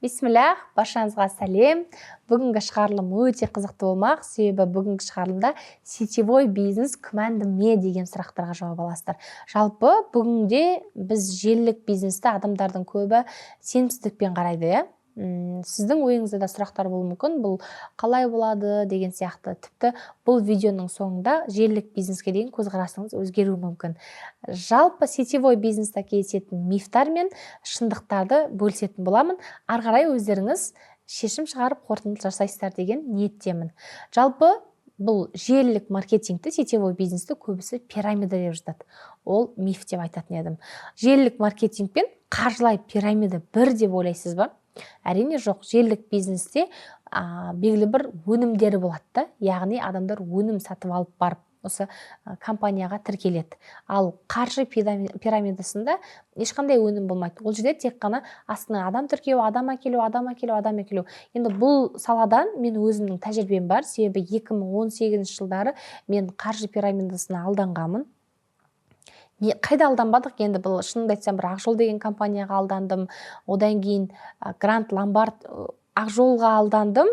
Бисмиллах, баршаңызға сәлем. Бүгінгі шығарылым өте қызықты болмақ, себебі бүгінгі шығарылымда сетевой бизнес күмәнді ме деген сұрақтарға жауап аласыздар. Жалпы бүгінде біз желілік бизнесті адамдардың көбі сенімсіздікпен қарайды, иә? Сіздің ойыңызда да сұрақтар болуы мүмкін, бұл қалай болады деген сияқты. Тіпті бұл видеоның соңында желілік бизнеске деген көзқарасыңыз өзгеруі мүмкін. Жалпы сетевой бизнесте кездесетін мифтар мен шындықтарды бөлісетін боламын. Ары қарай өздеріңіз шешім шығарып, қорытынды жасайсыздар деген ниеттемін. Жалпы бұл желілік маркетингті, сетевой бизнесті көбісі пирамида деп жатады. Ол миф деп айтатын едім. Желілік маркетинг пен қаржылай пирамида бір деп ойлайсыз ба? Әрине, жоқ. Желілік бизнесте белгілі бір өнімдері болады да, яғни адамдар өнім сатып алып барып осы компанияға тіркеледі. Ал қаржы пирамидасында ешқандай өнім болмайды. Ол жерде тек қана астына адам тіркеу, адам әкелу, адам әкелу, адам әкелу. Енді бұл саладан мен өзімнің тәжірибем бар, себебі 2018 жылдары мен қаржы пирамидасына алданғанмын. Не, қайда алданбадық енді? Бұл шынымды айтсам, бір Ақжол деген компанияға алдандым, одан кейін Гранд Ломбард, Ақжолға алдандым.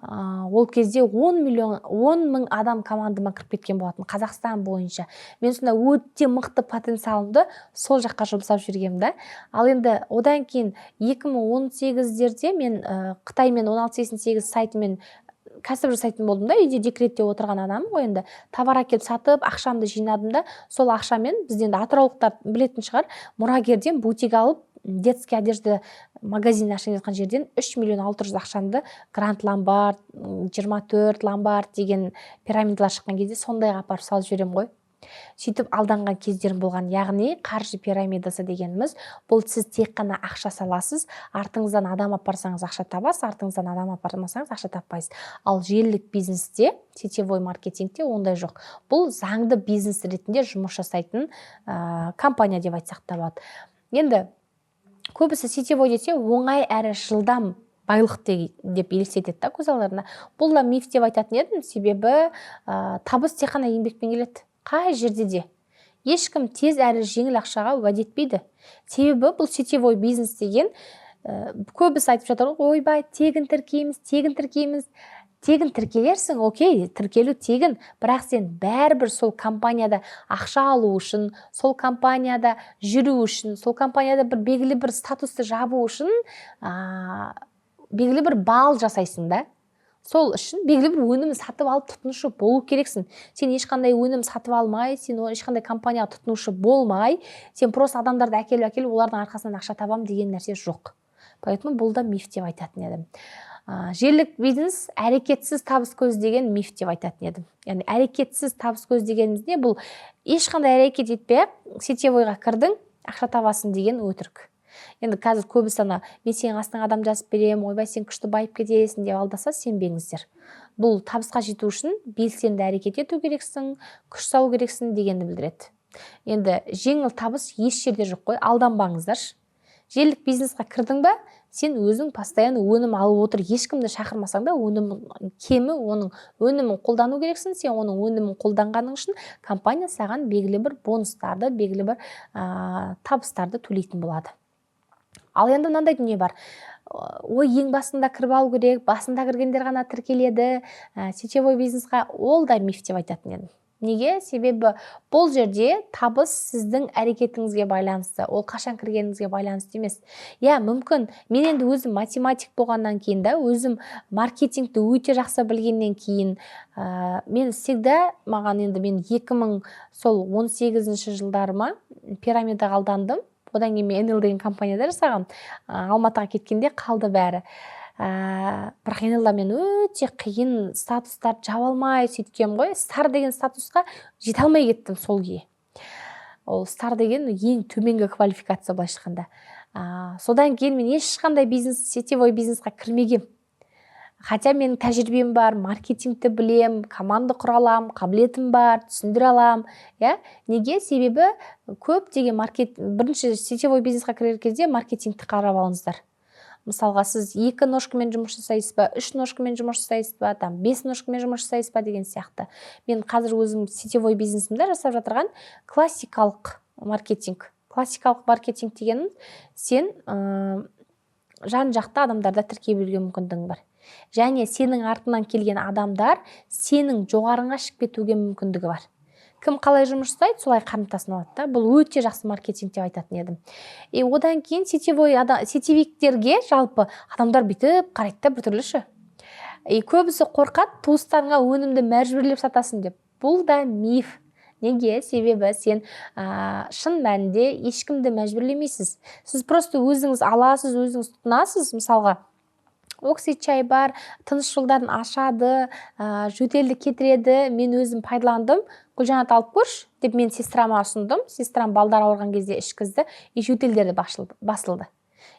Ол кезде 10 миллион, 10 мың адам командама кіріп кеткен болатын Қазақстан бойынша. Мен сонда өте мықты потенциалымды сол жаққа жұмсап жібергенмін да. Ал енді одан кейін 2018-дерде мен Қытаймен 1688 сайтымен кәсіп жасайтын болдым да. Үйде декретте отырған адаммын ғой енді. Товар әкеліп сатып, ақшамды жинадым да, сол ақшамен, бізде енді атыраулықтар білетін шығар, Мұрагерден бутик алып, детский одежда магазин ашайын жатқан жерден 3 миллион 600 ақшамды Гранд Ломбард, 24 Ломбард деген пирамидалар шыққан кезде сондайға апарып салып жіберемін ғой. Сөйтіп алданған кездерім болған. Яғни қаржы пирамидасы дегеніміз бұл сіз тек қана ақша саласыз, артыңыздан адам апарсаңыз, ақша табасыз, артыңыздан адам апармасаңыз, ақша таппайсыз. Ал желілік бизнесте, сетевой маркетингте ондай жоқ. Бұл заңды бизнес ретінде жұмыс жасайтын компания деп айтсақ та болады. Енді көбісі сетевой десе, оңай әрі жылдам байлық деп елестетеді да көз алдарына. Бұл да миф деп айтатын едім, себебі табыс тек қана еңбекпен келеді. Қай жерде де ешкім тез әрі жеңіл ақшаға уәде етпейді, себебі бұл сетевой бизнес деген көбісі айтып жатыр ғой: «Ойбай, тегін тіркейміз, тегін тіркейміз». Тегін тіркелерсің, окей, тіркелу тегін, бірақ сен бәрібір сол компанияда ақша алу үшін, сол компанияда жүру үшін, сол компанияда бір белгілі бір статусты жабу үшін белгілі бір балл жасайсың да. Сол үшін белгілі бір өнім сатып алып, тұтынушы болу керексің. Сен ешқандай өнім сатып алмай, сен ешқандай компанияға тұтынушы болмай, сен просто адамдарды әкеліп, әкеліп, олардың арқасынан ақша табамын деген нәрсе жоқ. Поэтому бұл да миф деп айтатын едім. Желілік бизнес әрекетсіз табыс көзі деген миф деп айтатын едім. Яғни әрекетсіз табыс көзі дегеніміз не? Бұл ешқандай әрекет етпей ақ сетевойға кірдің, ақша табасың деген өтірік. Енді қазір көбісі ана «мен сенің астыңа адам жазып беремін, ойбай, сен күшті байып кетесің» деп алдаса, сенбеңіздер. Бұл табысқа жету үшін белсенді әрекет ету керексің, күш салу керексің дегенді білдіреді. Енді жеңіл табыс еш жерде жоқ қой, алданбаңыздаршы. Желілік бизнесқа кірдің ба, сен өзің постоянно өнім алып отыр. Ешкімді шақырмасаң да, өнім кемі оның өнімін қолдану керексің. Сен оның өнімін қолданғаның үшін компания саған белгілі бір бонустарды, белгілі бір табыстарды төлейтін болады. Ал енді мынандай дүние бар: ой, ең басында кіріп алу керек, басында кіргендер ғана тіркеледі сетевой бизнесқа. Ол да миф деп айтатын едім. Неге? Себебі бұл жерде табыс сіздің әрекетіңізге байланысты, ол қашан кіргеніңізге байланысты емес. Иә, мүмкін, мен енді өзім математик болғаннан кейін да, өзім маркетингті өте жақсы білгеннен кейін мен всегда маған енді мен 2000 сол 18 жылдары ма пирамидаға алдандым. Одан кейін мен НЛ деген компанияда жасағанмын. Алматыға кеткенде қалды бәрі. Бірақ НЛда мен өте қиын статустарды жаба алмай сөйткенмін ғой. Стар деген статусқа жете алмай кеттім сол күйі. Ол стар деген ең төменгі квалификация былайша айтқанда. Содан кейін мен ешқандай бизнес, сетевой бизнесқа кірмегенмін, хотя менің тәжірибем бар, маркетингті білем, команда құра аламын, қабілетім бар, түсіндіре аламын, иә. Неге? Себебі көптеген маркет, бірінші сетевой бизнесқа кірер кезде маркетингті қарап алыңыздар. Мысалға, сіз екі ножкамен жұмыс жасайсыз ба, үш ножкамен жұмыс жасайсыз ба, там бес ножкамен жұмыс жасайсыз ба деген сияқты. Мен қазір өзім сетевой бизнесімде жасап жатырған классикалық маркетинг. Классикалық маркетинг дегенім сен Жан жақты адамдарды тіркей беруге мүмкіндігің бар және сенің артынан келген адамдар сенің жоғарыңа шығып кетуге мүмкіндігі бар. Кім қалай жұмыс жасайды, солай қарымтасын алады да. Бұл өте жақсы маркетинг деп айтатын едім. И одан кейін сетевой сетевиктерге жалпы адамдар бүйтіп қарайды да, біртүрлі ше. И көбісі қорқады, туыстарыңа өнімді мәжбүрлеп сатасың деп. Бұл да миф. Неге? Себебі сен шын мәнінде ешкімді мәжбүрлемейсіз. Сіз просто өзіңіз аласыз, өзіңіз тұтынасыз. Мысалға, окси чай бар, тыныс жолдарын ашады, жөтелді кетіреді. Мен өзім пайдаландым. «Гүлжанат, алып көрші», – деп мен сестрама ұсындым. Сестрам балдар ауырған кезде ішкізді и жөтелдері басылды.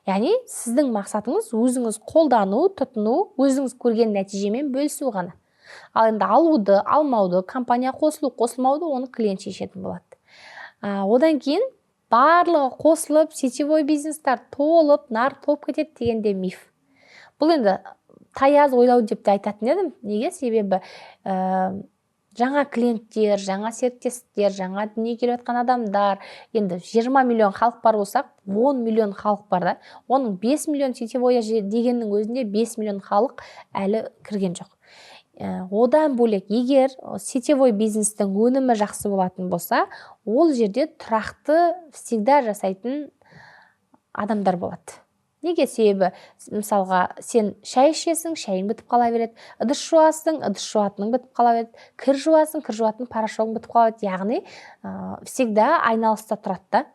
Яғни сіздің мақсатыңыз – өзіңіз қолдану, тұтыну, өзіңіз көрген нәтижемен бөлісу ғана. Ал енді алуды, алмауды, компания қосылу, қосылмауды оны клиент шешетін болады. Одан кейін барлығы қосылып, сетевой бизнестар толып, нарық толып кетеді деген де миф. Бұл енді таяз ойлау деп те айтатын едім. Неге? Себебі жаңа клиенттер, жаңа серіктестер, жаңа дүниеге келіп жатқан адамдар. Енді 20 миллион халық бар болсақ, 10 миллион халық бар да, оның 5 миллион сетевой дегеннің өзінде 5 миллион халық әлі кірген жоқ. Одан бөлек, егер сетевой бизнестің өнімі жақсы болатын болса, ол жерде тұрақты, всегда жасайтын адамдар болады. Неге? Себебі мысалға, сен шай ішесің, шайың бітіп қала береді, ыдыс жуасың, ыдыс жуатының бітіп қала береді, кір жуасың, кір жуатын порошогың бітіп қала береді. Яғни всегда айналыста тұрады да.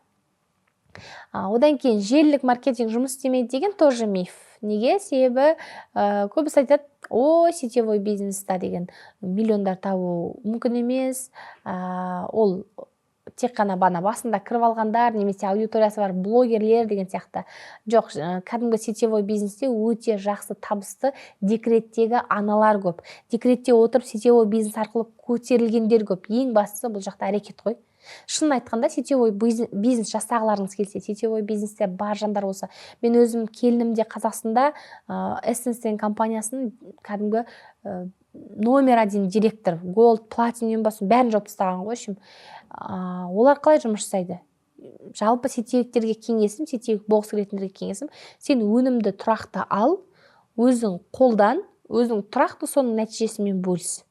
Одан кейін желілік маркетинг жұмыс істемейді деген тоже миф. Неге? Себебі көбісі айтады: «О, сетевой бизнеста деген миллиондар табу мүмкін емес, ол тек қана бана басында кіріп алғандар немесе аудиториясы бар блогерлер» деген сияқты. Жоқ, кәдімгі сетевой бизнесте өте жақсы табысты декреттегі аналар көп, декретте отырып сетевой бизнес арқылы көтерілгендер көп. Ең бастысы бұл жақта әрекет қой. Шынын айтқанда, сетевой бизнес жасағыларыңыз келсе, сетевой бизнесте бар жандар болса, мен өзім келінім де Қазақстанда Essence деген компаниясының кәдімгі номер один директор, голд, платинум ба, бәрін жауып тастаған ғой. В общем, олар қалай жұмыс жасайды? Жалпы сетевиктерге кеңесім, сетевик болғысы келетіндерге кеңесім: сен өнімді тұрақты ал, өзің қолдан, өзің тұрақты соның нәтижесімен бөліс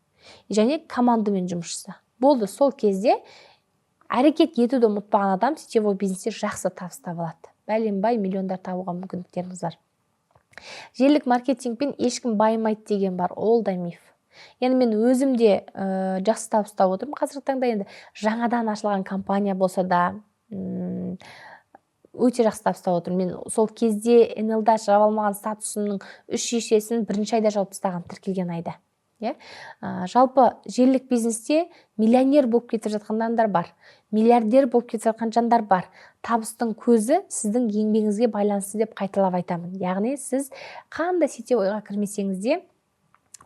және командамен жұмыс жаса, болды. Сол кезде әрекет етуді ұмытпаған адам сетевой бизнесте жақсы табыс таба алады, бәленбай миллиондар табуға мүмкіндіктеріңіз бар. Желілік маркетингпен ешкім байымайды деген бар, ол да миф. Енді мен өзім де жақсы табыс тауып отырмын қазіргі таңда. Енді жаңадан ашылған компания болса да, өте жақсы табыс тауып отырмын. Мен сол кезде НЛда жаба алмаған статусымның үш есесін бірінші айда жауып тастағанмын, тіркелген айда, иә. Жалпы желілік бизнесте миллионер болып кетіп жатқан адамдар бар, миллиардер болып кетіп жатқан жандар бар. Табыстың көзі сіздің еңбегіңізге байланысты деп қайталап айтамын. Яғни сіз қандай сетевойға кірмесеңіз де,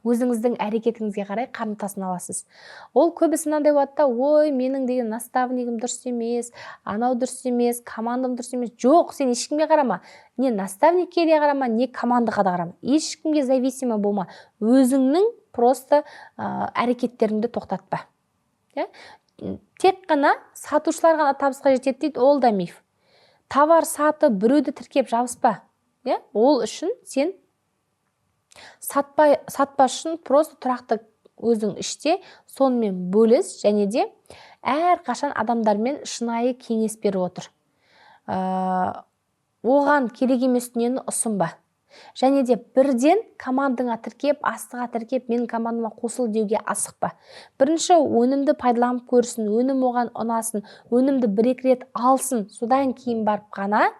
өзіңіздің әрекетіңізге қарай қарымтасын аласыз. Ол көбісі мынандай болады да: «Ой, менің деген наставнигім дұрыс емес, анау дұрыс емес, командам дұрыс емес». Жоқ, сен ешкімге қарама, не наставникке де қарама, не командаға да қарама, ешкімге зависимый болма. Өзіңнің просто әрекеттеріңді тоқтатпа, иә. Тек қана сатушылар ғана табысқа жетеді дейді, ол да миф. Товар сатып, біреуді тіркеп жабыспа, иә. Ол үшін сен сатпай, сатпас үшін просто тұрақты өзің іште, сонымен бөліс және де әрқашан адамдармен шынайы кеңес беріп отыр. Оған керек емес дүниені ұсынба және де бірден командаңа тіркеп, астыға тіркеп, «менің командама қосыл» деуге асықпа. Бірінші өнімді пайдаланып көрсін, өнім оған ұнасын, өнімді бір екі рет алсын, содан кейін барып қана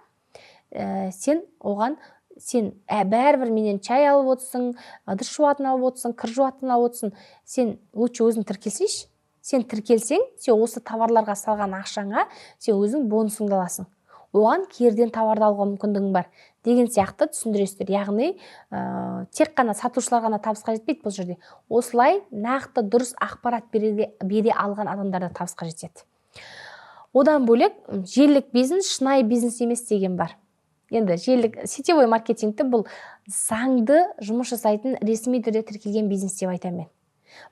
сен оған: «Сен бәрібір менен чай алып отырсың, ыдыс жуатын алып отырсың, кір жуатын алып отырсың, сен лучше өзің тіркелсейші. Сен тіркелсең, сен осы товарларға салған ақшаңа сен өзің бонусыңды аласың, оған керден товарды алуға мүмкіндігің бар», – деген сияқты түсіндіресіздер. Яғни тек қана сатушылар ғана табысқа жетпейді бұл жерде. Осылай нақты дұрыс ақпарат бере алған адамдар да табысқа жетеді. Одан бөлек, желілік бизнес шынайы бизнес емес деген бар. Енді желілік сетевой маркетингті бұл заңды жұмыс жасайтын, ресми түрде тіркелген бизнес деп айтамын мен.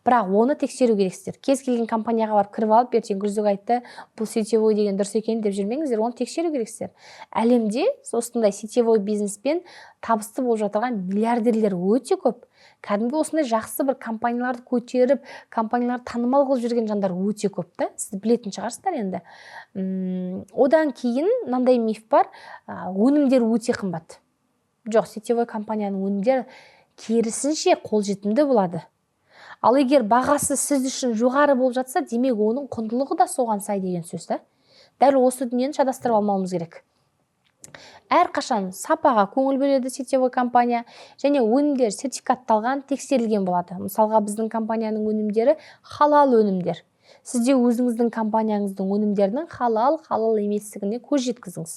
Бірақ оны тексеру керексіздер. Кез келген компанияға барып кіріп алып, ертең Гүлзік айтты, бұл сетевой деген дұрыс екен деп жүрмеңіздер, оны тексеру керексіздер. Әлемде осындай сетевой бизнеспен табысты болып жатырған миллиардерлер өте көп. Кәдімгі осындай жақсы бір компанияларды көтеріп, компанияларды танымал қылып жүрген жандар өте көп та, сіз білетін шығарсыздар енді. Одан кейін мынандай миф бар: өнімдер өте қымбат. Жоқ, сетевой компанияның өнімдері керісінше қолжетімді болады. Ал егер бағасы сіз үшін жоғары болып жатса, демек, оның құндылығы да соған сай деген сөз да. Дәл осы дүниені шатастырып алмауымыз керек. Әрқашан сапаға көңіл бөледі сетевой компания және өнімдер сертификатталған, тексерілген болады. Мысалға, біздің компанияның өнімдері халал өнімдер. Сіз де өзіңіздің компанияңыздың өнімдерінің халал, халал еместігіне көз жеткізіңіз.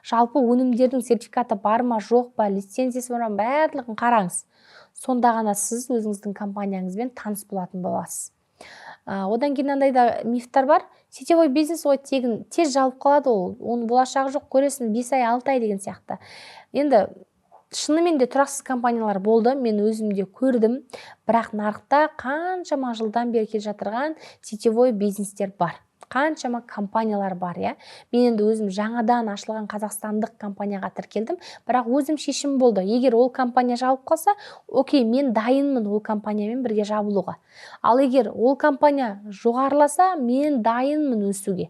Жалпы өнімдердің сертификаты бар ма, жоқ па, лицензиясы бар ма, барлығын қараңыз. Сонда ғана сіз өзіңіздің компанияңызбен таныс болатын боласыз. Одан кейін мынандай да мифтар бар: сетевой бизнес ой, тегін тез жабылып қалады, ол, оның болашағы жоқ, көресің 5 ай, 6 ай деген сияқты. Енді шынымен де тұрақсыз компаниялар болды, мен өзім де көрдім. Бірақ нарықта қаншама жылдан бері келе жатырған сетевой бизнестер бар, қаншама компаниялар бар, иә. Мен енді өзім жаңадан ашылған қазақстандық компанияға тіркелдім, бірақ өзім шешім болды: егер ол компания жабылып қалса, окей, мен дайынмын ол компаниямен бірге жабылуға. Ал егер ол компания жоғарыласа, мен дайынмын өсуге.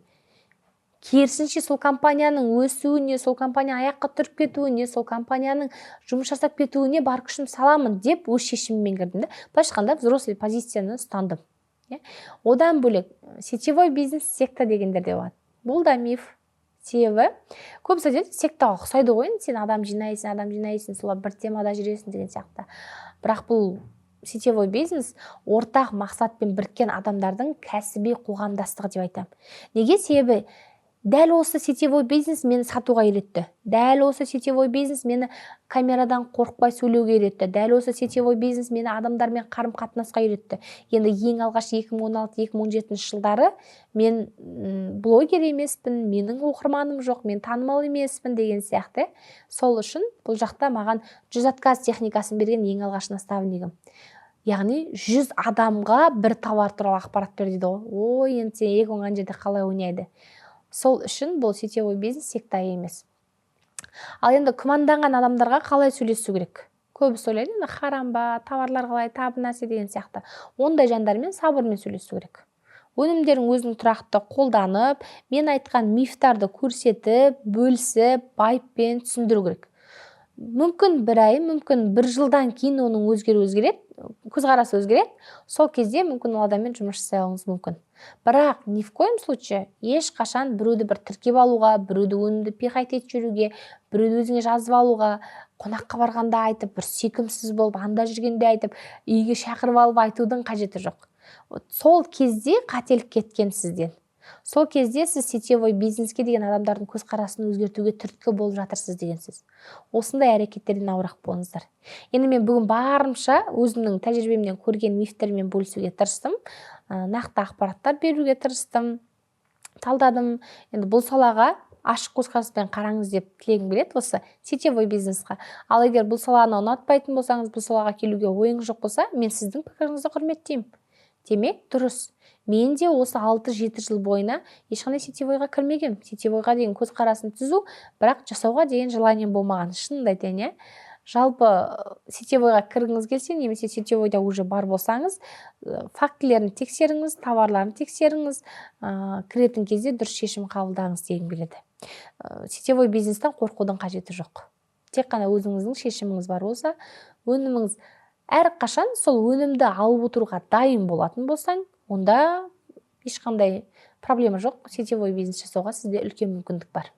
Керісінше, сол компанияның өсуіне, сол компания аяққа тұрып кетуіне, сол компанияның жұмыс жасап кетуіне бар күшімді саламын деп өз шешіміммен кірдім да. Былайша айтқанда, взрослый позицияны ұстандым, иә. Одан бөлек, сетевой бизнес секта дегендер де болады. Бұл да миф, себебі көбісі айтады, сектаға ұқсайды ғой енді, сен адам жинайсың, адам жинайсың, солар бір темада жүресің деген сияқты. Бірақ бұл сетевой бизнес ортақ мақсатпен біріккен адамдардың кәсіби қоғамдастығы деп айтамын. Неге? Себебі дәл осы сетевой бизнес мені сатуға үйретті, дәл осы сетевой бизнес мені камерадан қорықпай сөйлеуге үйретті, дәл осы сетевой бизнес мені адамдармен қарым қатынасқа үйретті. Енді ең алғаш 2016-2017 жылдары мен блогер емеспін, менің оқырманым жоқ, мен танымал емеспін деген сияқты. Сол үшін бұл жақта маған 100 отказ техникасын берген ең алғаш наставнигім, яғни 100 адамға бір товар туралы ақпарат бер дейді ғой. Ой, енді сен эгоң ана жерде қалай ойнайды? Сол үшін бұл сетевой бизнес секта емес. Ал енді күмәнданған адамдарға қалай сөйлесу керек? Көбісі ойлайды енді, харам ба, товарлар қалай, тағы бір нәрсе деген сияқты. Ондай жандармен сабырмен сөйлесу керек. Өнімдерін өзің тұрақты қолданып, мен айтқан мифтарды көрсетіп, бөлісіп, байыппен түсіндіру керек. Мүмкін бір ай, мүмкін бір жылдан кейін оның өзгеруі өзгереді, көзқарасы өзгереді. Сол кезде мүмкін ол адаммен жұмыс жасай алуыңыз мүмкін. Бірақ ни в коем случае ешқашан біреуді бір тіркеп алуға, біреуді өнімді пихать етіп жіберуге, біреуді өзіңе жазып алуға, қонаққа барғанда айтып, бір сүйкімсіз болып анда жүргенде айтып, үйге шақырып алып айтудың қажеті жоқ. Вот сол кезде қателік кеткен сізден. Сол кезде сіз сетевой бизнеске деген адамдардың көзқарасын өзгертуге түрткі болып жатырсыз деген сөз. Осындай әрекеттерден аулақ болыңыздар. Енді мен бүгін барымша өзімнің тәжірибемнен көрген мифтермен бөлісуге тырыстым, нақты ақпараттар беруге тырыстым, талдадым. Енді бұл салаға ашық көзқараспен қараңыз деп тілегім келеді, осы сетевой бизнесқа. Ал егер бұл саланы ұнатпайтын болсаңыз, бұл салаға келуге ойыңыз жоқ болса, мен сіздің пікіріңізді құрметтеймін. Демек, дұрыс. Мен де осы 6-7 жыл бойына ешқандай сетевойға кірмегенмін. Сетевойға деген көзқарасым түзу, бірақ жасауға деген желанием болмаған, шынымды айтайын, иә. Жалпы сетевойға кіргіңіз келсе немесе сетевойда уже бар болсаңыз, фактілерін тексеріңіз, товарларын тексеріңіз, кіретін кезде дұрыс шешім қабылдаңыз дегім келеді. Сетевой бизнестен қорқудың қажеті жоқ. Тек қана өзіңіздің шешіміңіз бар болса, өніміңіз әрқашан сол өнімді алып отыруға дайын болатын болсаң, онда ешқандай проблема жоқ. Сетевой бизнес жасауға сізде үлкен мүмкіндік бар.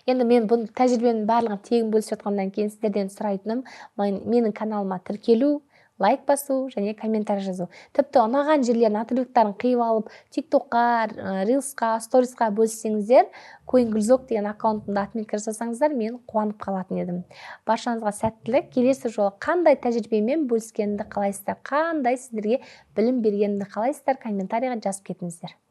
Енді мен бұл тәжірибенің барлығын тегін бөлісіп жатқаннан кейін сіздерден сұрайтыным: менің каналыма тіркелу, лайк басу және комментарий жазу. Тіпті ұнаған жерлерін, отрывоктарын қиып алып, тиктокқа, рилсқа, сторисқа бөліссеңіздер, Коин Гүлзок деген аккаунтымда отметка жасасаңыздар, мен қуанып қалатын едім. Баршаңызға сәттілік! Келесі жолы қандай тәжірибемен бөліскенімді қалайсыздар, қандай сіздерге білім бергенімді қалайсыздар, комментарийға жазып кетіңіздер.